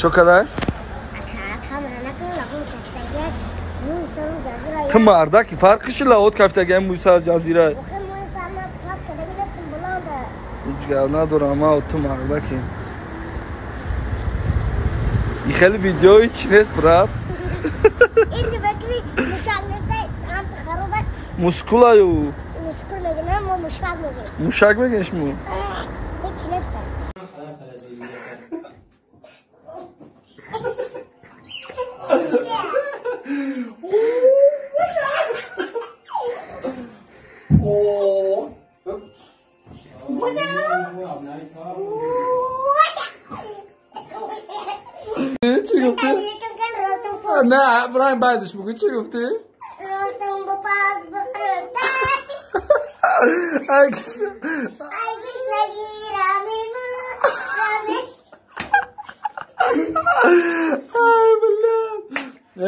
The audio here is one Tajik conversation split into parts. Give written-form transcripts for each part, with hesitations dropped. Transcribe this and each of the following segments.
Чо кадай? Ту мардаки фарқи ши лаот кафтаги мӯи сар ҷазира. Ҳеҷ гап надорам, ма ту мардаки. И хеле видеои чи нест, брат? Мускулаю. Мушак мегӯем шумо? Чӣ гуфтӣ? Не, Ибраҳим, баъдаш бугӯ, чӣ гуфтӣ?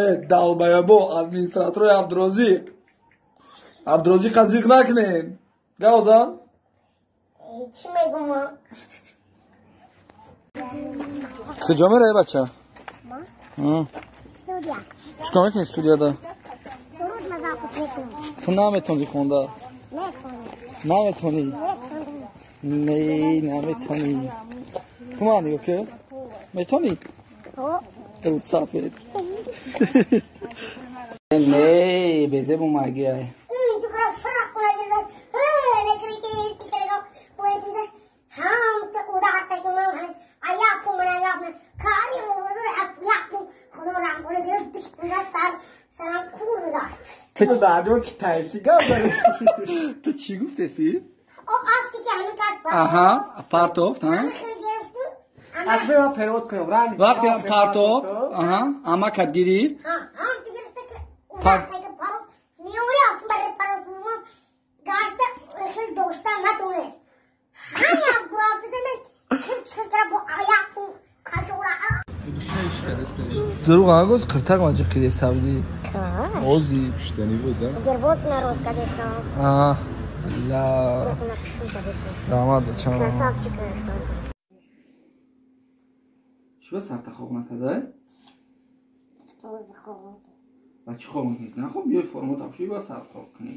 Ай долбоёбо, администраторои Абдурозиқ. Абдурозиқа зиқ накунед. Гавзан? Чӣ мегум? Куҷо меравӣ, бача? Студия. Чикор мекунӣ студияда? Ту наметонӣ хонда. Наметонӣ. Не, наметонӣ. Ту ман нигоҳ ки? Метонӣ? Рӯд сафед. Не, безебу магия. Ту чӣ гуфтеси? Аҳа, партофт, вақте партофт, аҳа, амакат гирифт. Дурӯғ ангоз қиртақ маҷи қиде сабди. Ози. Пуштани буд, а? Аҳа. Ла. Раҳмат, бачам. Чӣ ба сарта хоб накардай? Ба чӣ хоб мекунӣ? Нахоб, биёй формо тапшӣ, ба сар хоб кунӣ.